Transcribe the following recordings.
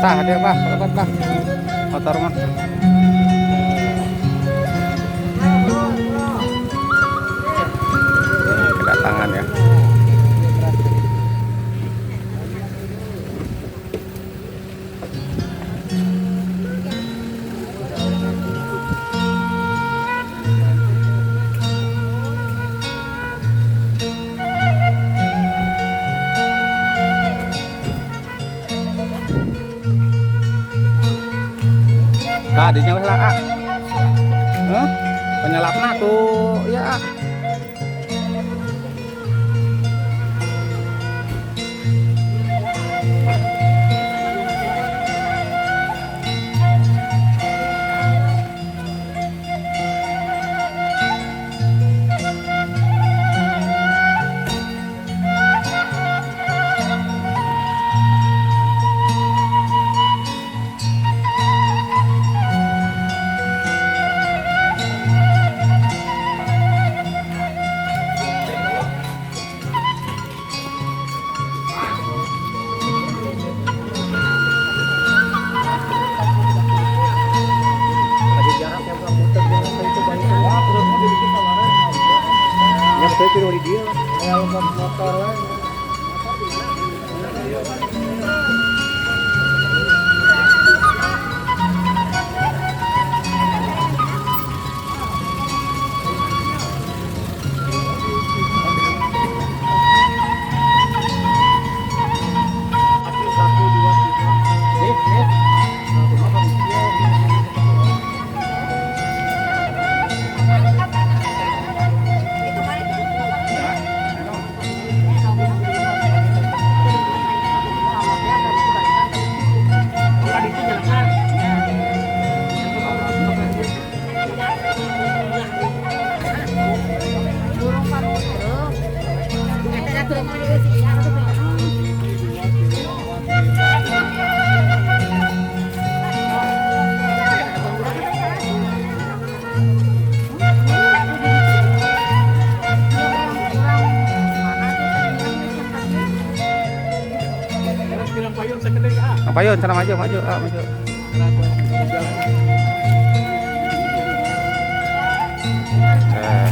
Tah dia bah, lebat bah. Motor mah. Kedatangan ya. Tah dinya weh lah, ah. Hah? Penyelapna tuh, ya. Ah. Ya betul itu di dia. Kayak motor lah. Payun, sana maju, maju, ah, maju. Eh.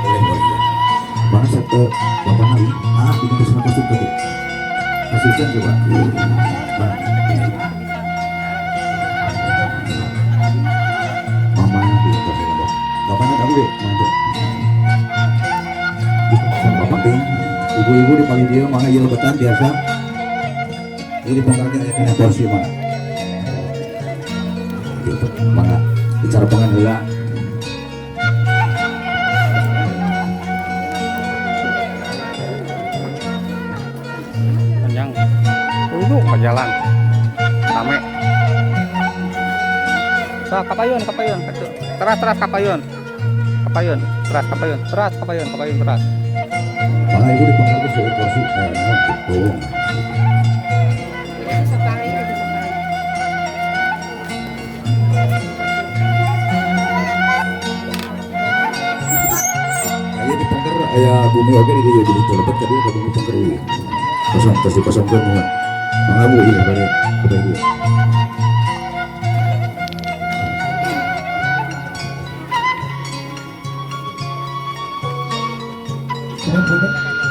Boleh, boleh ya. Mana satu bapak Nabi? Ah, ini kesana kostum tadi. Asisten coba. Mana? Mama di atas ya, Bapak. Bapaknya kamu deh, mantap. Bapak ting, ibu-ibu di paling dia mana ieu lebetan biasa. Ini pangkalnya aya kena porsi mana? Gitu, mangga bicara pengen heula. Panjang. Duduk ke jalan. Rame. Sa kapayun, kapayun, kecil. Teras, teras kapayun. Kapayun, teras kapayun, teras kapayun, kapayun teras. Mangga ibu di pangkalnya seueur porsi. Gitu. Aya di pangker aya bumi oge di dieu jadi teu lebet ka dieu ka bumi pangker ieu. Kosong terus dikosongkeun muhun. Mangga Bu ieu bade ke dieu.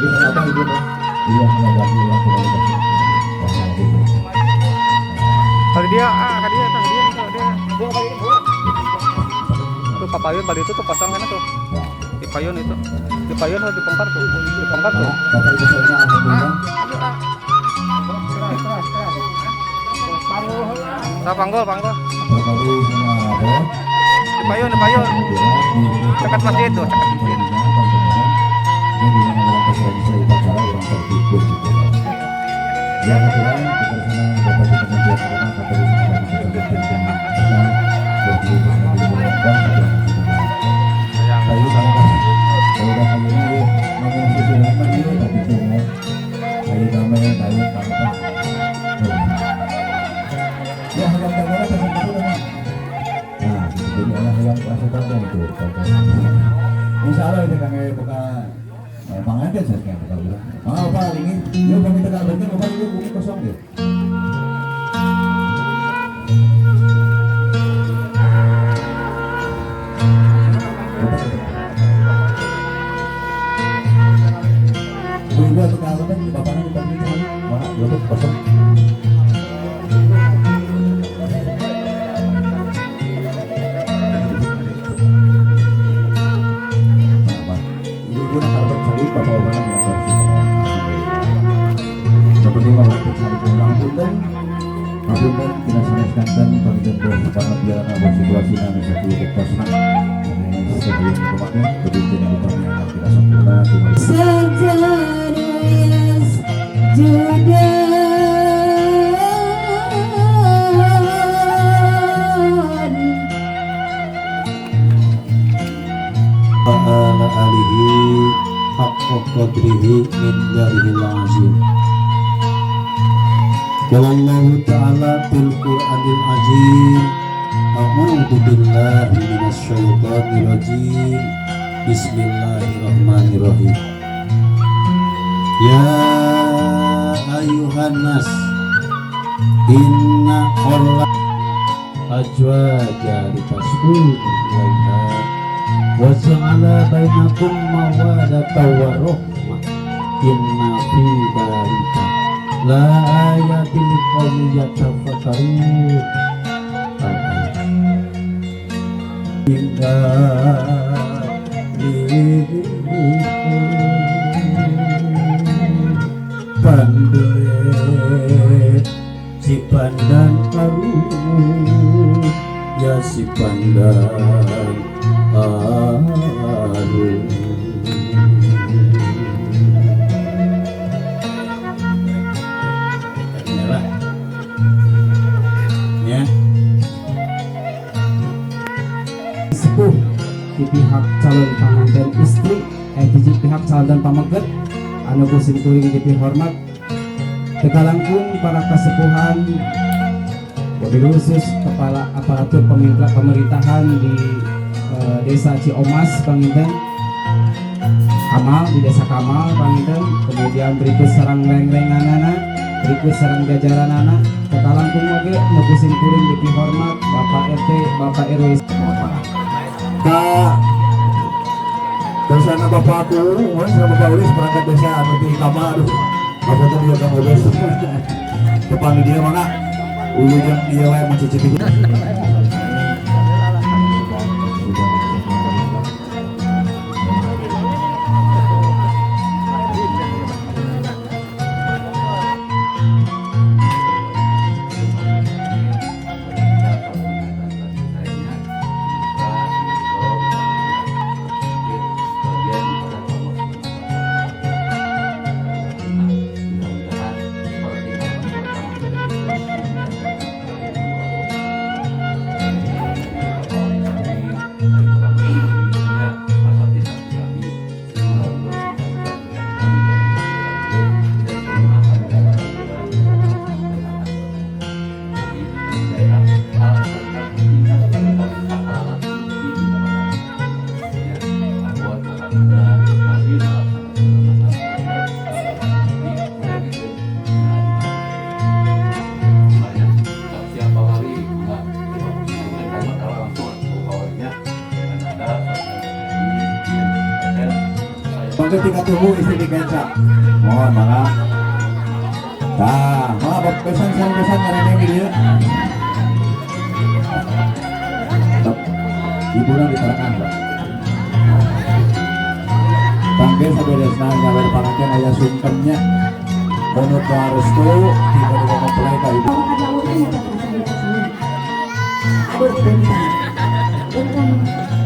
Iya, apa ibu? Iya, iya, iya, iya. Kali dia, ah, kali dia, tah dia, tah dia. Tuh Papayun bali itu tuh kosong kan tuh. Di payun itu. Di payun atau di pengkar tuh. Di pengkar tuh. Bapak Ibu saya, alhamdulillah. Nah, panggol, panggol. Terbaru sama apa? Di payun, di payun. Dekat masjid tuh, dekat masjid. Ini upacara orang tertipu gitu. Ya kebetulan bersama Bapak Ibu Kementerian Agama kata bersama Bapak Ibu kalau udah ini ngomong susulan mah ieu tapi cuma ayo damai ayo tanpa. Ya hayang damai pesan itu mah. Nah, gitu. Jadi ayah hayang asupan kan itu. Insya Allah itu kang buka panganten saya sekarang buka buka. Ah, apa ini? Yuk kami tegak bentar, bapak ibu bumi kosong deh. Ibu atau kalau kan bapaknya di depan mana? Lebih kosong. Ibu nak kalau cari bapak-bapak yang versi. Seperti bapak cari pulang punten, punten tidak sanes kanten panginten banget jalan situasi nami satu kekosna. Sebelum rumahnya begitu yang tidak sempurna cuma ala alihi haqqa qadrihi min darihil azim. Qala Allahu ta'ala fil Qur'anil azim, a'udzu billahi minasy syaithanir rajim. Bismillahirrahmanirrahim. Ya ayuhan nas inna Allah azwaja litaskunu ilaiha wa ja'ala bainakum mawaddatan wa rahmah inna fi dzalika la ayatin liqaumin yatafakkarun. Hingga pandai si pandan arum ya si pandan arum. Ya. Sepuh di pihak calon pengantin istri di pihak calon pameget anu ku simkuring dipihormat tegalangkung para kesepuhan wabil khusus kepala aparatur pemerintah pemerintahan di desa Ciomas panginten Kamal di desa Kamal panginten, kemudian berikut sareng reng-renganana, berikut sareng jajaranana, tegalangkung oge nu ku simkuring dipihormat Bapak RT, Bapak RW. Mohon maaf. Kak Desa Bapak aku, sama Bapak Ulis perangkat desa anu di kamar, aduh. Bapak tadi juga ngobrol. Depan dia mana? Ujung dia wae mencicipi. Mangga tingkat tubuh istri di kenca. Mohon mangga. Tah, mangga besan besan ngareneng di dieu. Hiburan di tengah. Sungkemnya menurut doa restu tiba-tiba mempelai ka ibu. Aduh, bentar. Bentar.